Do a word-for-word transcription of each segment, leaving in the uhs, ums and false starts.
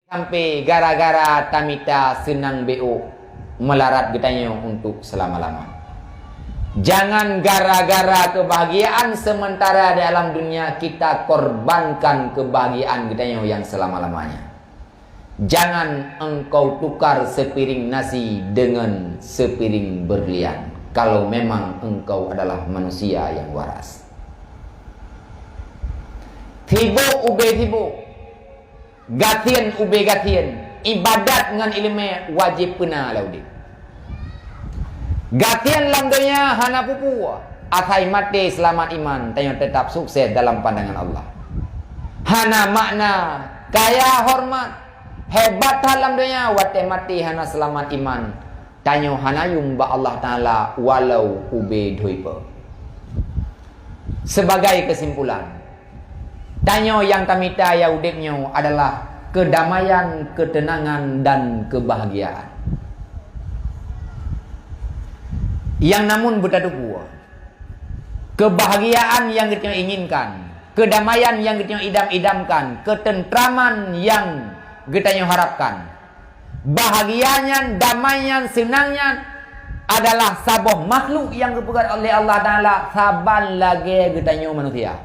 Sampai gara-gara tamita seunang beu meularat geutanyoe untuk selama-lama. Jangan gara-gara kebahagiaan sementara di alam dunia kita korbankan kebahagiaan geutanyoe yang selama-lamanya. Jangan engkau tukar sepiring nasi dengan sepiring berlian, kalau memang engkau adalah manusia yang waras. Sibuk ubé sibuk, gasien ubé gasien, ibadat ngon ileumé wajéb peuna lam udép. Gasien lam donya hana peue-peue, asai maté seulamat iman, tanyoe teutap sukses dalam pandangan Allah. Hana makna kaya horeumat, hebat that lam donya, watée maté hana seulamat iman, tanyoe hana yum bak Allah Taala walau ubé dhui peue. Sebagai kesimpulan, tanyoe nyang tamita lam udép nyoe adalah keudamaian, keuteunangan, dan keubahagiaan. Nyang namun beutatupeue, keubahagiaan nyang geutanyoe inginkan, keudamaian nyang geutanyoe idam-idamkan, keuteuntraman nyang geutanyoe harapkan, bahagia nyan, damai nyan, seunang nyan adalah saboh makhluk nyang geupeugét lé Allah Taala saban lagée geutanyoe manusia.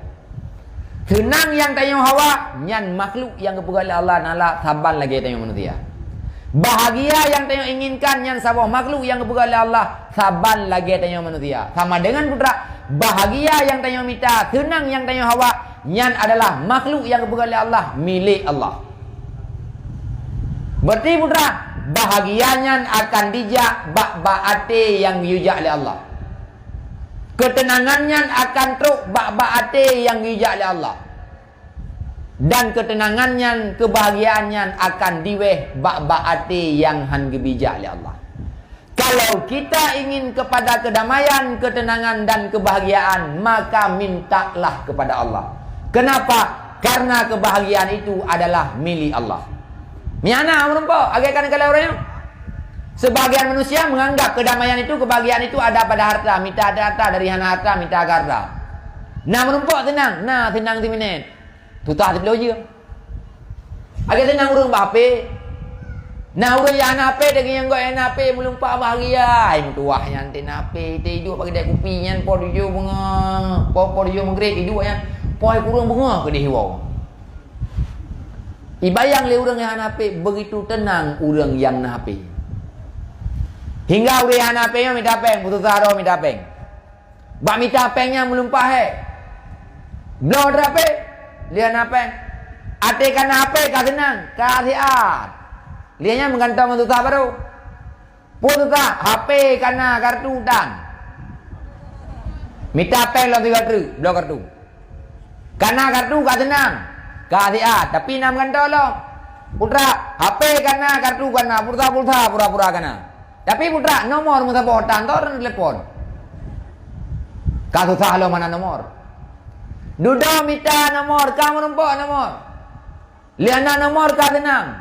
Seunang nyang tanyoe hawa nyan makhluk nyang geupeugét lé Allah Taala saban lagée tanyoe manusia. Bahagia nyang tanyoe inginkan nyan saboh makhluk nyang geupeugét lé Allah saban lagée tanyoe manusia. Sama deungon putra, bahagia nyang tanyoe mita, seunang nyang tanyoe hawa, nyan adalah makhluk nyang geupeugét lé Allah, milék Allah. Berarti putra, bahagia nyan akan jijak bak-bak até nyang geuyue jak lé Allah. Keuteunangan nyan akan trok bak-bak até nyang geuyue jak lé Allah. Dan keuteunangan nyan, keubahagiaan nyan akan jiwéh bak-bak até nyang hán geubi jak lé Allah. Kalau kita ingin kepada kedamaian, ketenangan, dan kebahagiaan, maka mintalah kepada Allah. Kenapa? Karena kebahagiaan itu adalah milik Allah. Nyan na meurumpok, agak kan kalau orang. Sebagian manusia menganggap kedamaian itu, kebahagiaan itu ada pada harta, minta ada harta, dari hana harta, minta ke harta. Na meurumpok seunang, na seunang siminét. Tutah siplôh jeuem. Agak seunang ureueng bak H P. Na ureueng nyang hana H P, daging nyang gok nyang hana H P, meulumpak bahagia. Ai meutuwah nyan teuh na H P, teuh iduek bak keudè kupi nyan, po tujoh beungoh, po, po tujoh Maghrib iduek nyan, po hai kureueng beungoh keudeh iwoe. Ibayang lé ureueng nyang hana H P, begitu tenang ureueng nyang na H P. Hingga ureueng nyang hana H P nyan mita péng, peususah droe mita péng. Bak mita péng nyan meulumpak hé. Bloe drap pé, lé hana péng. Até ka na H P ka seunang, ka siat. Lé nyan meugantong ngon susah barô. Peue susah? H P ka na, kartu tan. Mita péng lom sigoe treuk, bloe kartu. Ka na kartu ka seunang, ka siat, tapi na meugantong lom. Putra, H P ka na, kartu ka na, pulsa-pulsa pura-pura ka na. Tapi putra, nomor meusaboh tan, tor telepon. Ka susah lom hana nomor. Dudoe mita nomor, ka meurumpok nomor. Lé hana nomor ka seunang.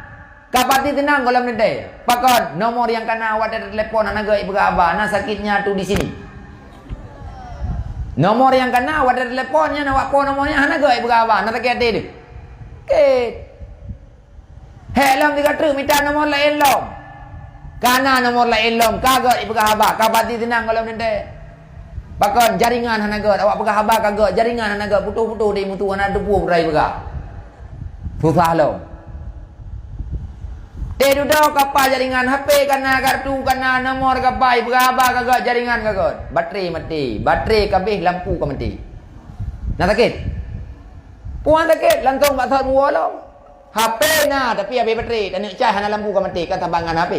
Ka pati seunang gohlom teuntèe. Pakon, nomor nyang ka na watèe teutelepon hana gèt peugah haba, na sakitnya tu di sini. Nomor nyang ka na watèe teutelepon nyan awak po nomor nyan hana gèt peugah haba, na sakét até teuh. Kèt. Hék lom sigoe treuk mita nomor laén lom. Ka na nomor laén lom, ka gèt jipeugah haba, ka pati seunang gohlom teuntèe. Pakon jaringan hana gèt, awak peugah haba ka gèt, jaringan hana gèt, putôh-putôh di mutu hana teupeu peue jipeugah. Susah lom. Teuh dudoe ka paih jaringan, H P ka na, kartu ka na, nomor ka paih, peugah haba ka gèt, jaringan ka gèt. Baterai maté, baterai ka abéh, lampu ka maté. Na sakét? Peue sakét, langsông bak sot muwoe lom. H P na, tapi abéh baterai, taneuk caj hana lampu ka maté, kan saban ngon H P.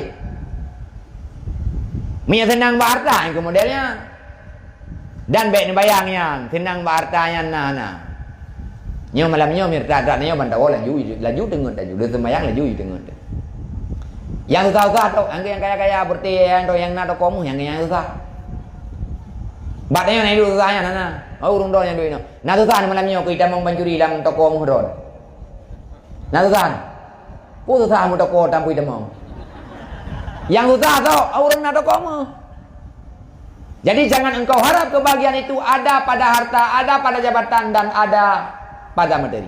Meunyo seunang bak hareuta, nyan keuh model nyan. Dan bèk neubayang nyan, seunang bak hareuta nyan na, na. Nyoe malam nyoe, mireuta-reuta nyoe ban tawoe laju, laju teungeut laju, lheuh seumbahyang laju teungeut. Nyang susah-susah tu, nyang kaya-kaya, berarti nyang tu, nyang na toko meuh, nyang, nyang susah. Bak tanyoe na iduek susah nyan, na, na. Oh, ureueng droe nyang duek inoe. Na susah malam nyoe keu itamong pancuri lam toko meuh droe. Na susah. Peue susah meutoko tampui tamong. Nyang susah tu, ureueng na toko meuh. Jadi, jangan engkau harap kebahagiaan itu ada pada harta, ada pada jabatan, dan ada pada materi.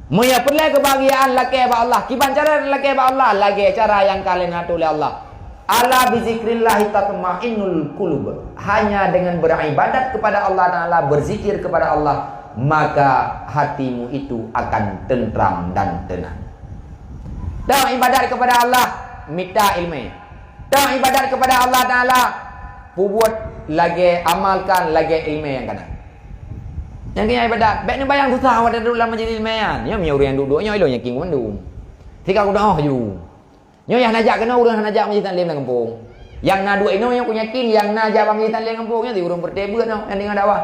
Meunyoe peureulée keubahagiaan lakée bak Allah, kiban cara lakée bak Allah, lagée cara nyang ka lheueh neuatur lé Allah. "Ala bizikrillahi tatmainnul qulub." Hanya dengan beribadat kepada Allah Taala, berzikir kepada Allah, maka hatimu itu akan tentram dan tenang. Teuh ibadat kepada Allah, mita ileumé. Teuh ibadat kepada Allah Taala, peubuet lagée, amalkan lagée ileumé nyang kana. Nyang keu nyan ibadat, bék neubayang susah watée duek lam majlis ileumé nyan. Nyoe meunyoe ureuëng nyang duek-duek nyoe ilôn yakin mandum. Sika kudoh ju. Nyoe nyang hana jak keunoe ureuëng hana jak majlis taklim lam gampông. Nyang na duek inoe nyoe kunyakin nyang na jak bak majlis taklim lam gampông nyoe di ureuëng peureute beuet nyoe nyang deungoe dakwah.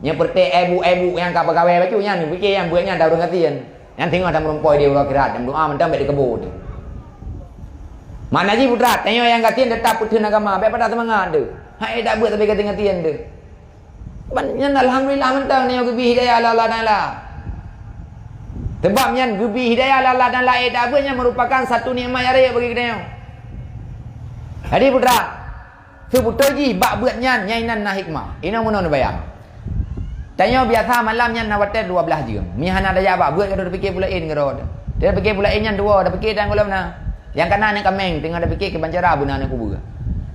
Nyang peureute ebu-ebu nyang ka peugawée bacut nyan, pike nyang beuet nyan dah ureuëng gasien. Nyan teungoh tameureumpok di uroe akhirat, nyang meudoa mantong bék dikeubot. Makna jih putra, tanyoe nyang gasien teutap peutheun agama, bék patah seumangat deuh. Hai tak beuet tapi gasien-gasien deuh. Ban nyan alhamdulillah mantong tanyoe geubri hidayah lé Allah Taala. Sebab nyan geubri hidayah lé Allah Taala, eh, tak beuet nyan merupakan satu nikmat nyang rayeuk bagi geutanyoe. Jadi putra, Seubeutôi jih bak beuet nyan, nyang inan na hikmah. Inoe meunoe neubayang. Tanyoe biasa malam nyan na watée dua blaih jeuem. Meunyo hana tajak bak beuet, ka dapike pue laén keudroe. Dapike pue laén nyan dua, dapike dan gohlom na. Nyang kana aneuk kaméng teungoh dapike kiban cara beuna aneuk kubeue.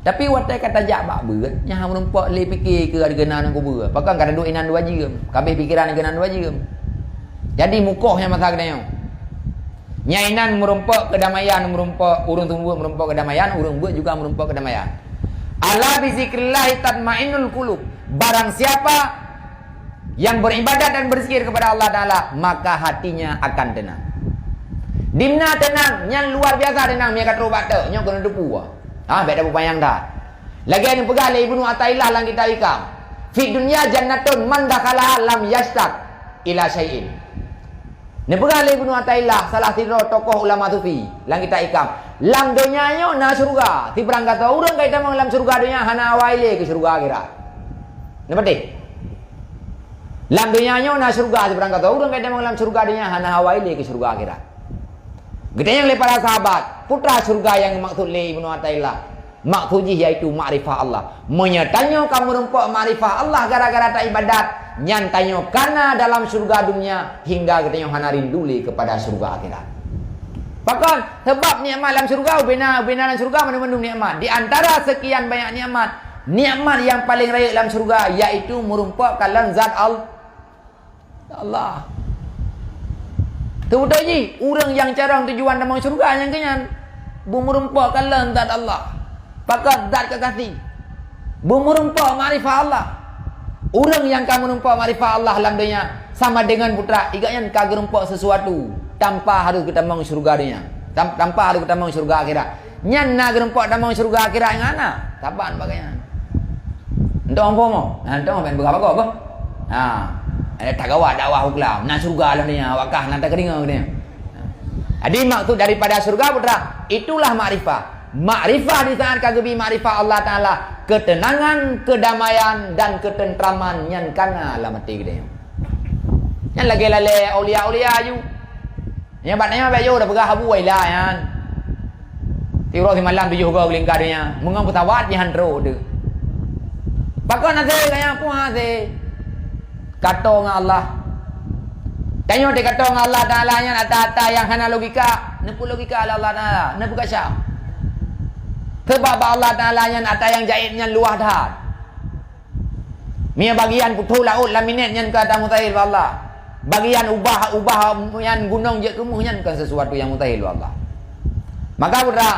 Tapi watée ka tajak bak beuet, nyan hana meurumpok lé pike keu hareuga na aneuk kubeue. Pakon ka taduek inan dua jeuem, ka abéh pikeran hareuga na dua jeuem. Jadi mukoh nyan masa geutanyoe. Nyang inan meurumpok keudamaian, meurumpok ureuëng seumeubeuet meurumpok keudamaian, ureuëng beuet juga meurumpok keudamaian. "Ala bizikrillahi tatmainnul qulub." Barang siapa yang beribadat dan berzikir kepada Allah Taala, maka hatinya akan tenang. Dimna tenang, nyan luar biasa tenang, meunyo ka troh bak teuk, nyoe keuneuk teupeu. Ah, bék tapeupanjang that. Lagée neupeugah lé Ibnu Athaillah lam kitab Hikam, "Fid dunya jannatun man dakhalaha lam yasytaq ila syai'in." Neupeugah lé Ibnu Athaillah, salah sidroe tokoh ulama sufi, lam kitab Hikam, "Lam donya nyoe na syeuruga, sibarang gasoe ureuëng ka jitamong lam syeuruga donya hana hawa ilée keu syeuruga akhirat." Neupatéh? "Lam donya nyoe na syeuruga, sibarang gasoe ureuëng ka jitamong lam syeuruga donya hana hawa ilée keu syeuruga akhirat." Geutanyong lé para sahabat, "Peue treuk syeuruga nyang geumaksud lé Ibnu Athaillah?" Maksud jih yaitu makrifah Allah. Meunyoe tanyoe ka meurumpok makrifah Allah gara-gara taibadat, nyan tanyoe kana dalam syeuruga dunia hingga geutanyoe hana rindu lé keupada syeuruga akhirat. Pakon? Sabab nikmat lam syeuruga, ubena, ubena lam syeuruga mandum-mandum nikmat. Di antara sekian banyak nikmat, nikmat nyang paleng rayeuk lam syeuruga yaitu meurumpok kalon zat Allah. Allah. Teubeutôi jih, ureuëng nyang carông tujuan tamong syeuruga nyang keu nyan, beumeurumpok kalon zat Allah. Pakon zat kekasih. Beumeurumpok makrifah Allah. Ureuëng nyang ka meurumpok makrifah Allah lam donya sama deungon putra, igak nyan ka geurumpok sesuatu tanpa harôh geutamong syeuruga donya. Tam-, tanpa harôh geutamong syeuruga akhirat. Nyan na geurumpok tamong syeuruga akhirat ngon hana. Saban bagai nyan. Entong ambo mo. Nah, entong ben beugah bagoe bah. Ha. Ada tagawa dakwah Islam. Na syeuruga lam dunia, awak kah na takeudeungoe geutanyoe. Jadi maksud daripada syeuruga putra, itulah makrifah. Makrifah di saat ka geubi makrifah Allah Taala, ketenangan, kedamaian dan ketentraman nyan kana lam até geutanyoe. Nyan lagée lalée aulia-aulia aju. Nyan bak nyan bék yoh dah peugah Abu Waila nyan. Tiroe simalam tujoh goe geulingka donya, meungon peusawat jihan trok teuh. Pakon hase kaya puah hase. Kato ngon Allah. Tanyoe teuh kato ngon Allah Taala nyan ata-ata nyang hana logika, neupeu logika lé Allah Taala, neupeu kasya. Sabab bak Allah Taala nyan ata nyang jaéb nyan luwah that. Mie bagian putôh laôt lam minét nyan ka tamustahil bak Allah. Bagian ubah, ubah nyan gunong jeuet keumuh nyan kon sesuatu nyang mustahil bak Allah. Maka putra,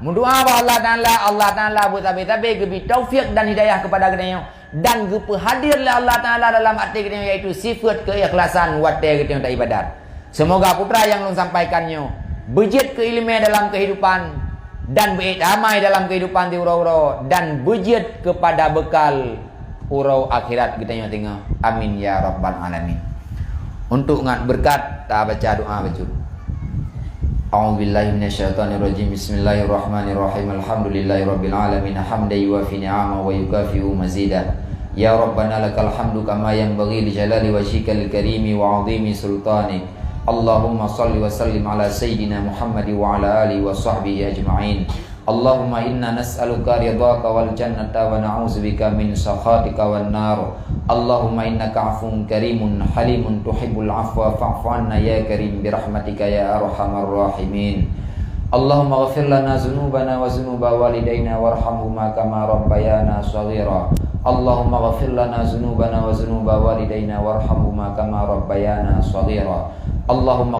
meudoa bak Allah Taala, Allah Taala beutabe-tabe geubi taufik dan hidayah kepada geutanyoe dan geupeuhadir lé Allah Taala dalam até geutanyoe yaitu sifat keikhlasan watée geutanyoe taibadat. Semoga putra nyang lôn sampaikan nyoe beujeuet keu ileumé dalam keuhidupan dan beuék damai dalam keuhidupan di uroe-uroe dan beujeuet keupada beukal uroe akhirat geutanyoe teungoh. Amin ya rabbal alamin. Untuk ngat beureukat, tabaca doa bacut. A'udzubillahi minasyaitonirrajim. Bismillahirrahmanirrahim. Alhamdulillahirabbil alamin. Hamdan yuwafi ni'amahu wa yukafi'u mazidah. Ya Rabbana lakal hamdu kama yanbaghi li jalali wajhikal karimi wa 'azimi sultanik. Allahumma shalli wa sallim ala sayyidina Muhammad wa ala alihi wa sahbihi ajma'in. Allahumma inna nas'aluka ridhaka wal jannata wa na'udzubika min sakhatika wan nar. Allahumma innaka afuwun karimun halimun tuhibbul afwa fa'fu anna ya karim bi rahmatika ya arhamar rahimin. Allahumma ghfir lana dzunubana wa dzunuba walidaina warhamhuma kama rabbayana shaghira. Allahumma ghfir lana dzunubana wa dzunuba walidaina warhamhuma kama rabbayana shaghira. Allahumma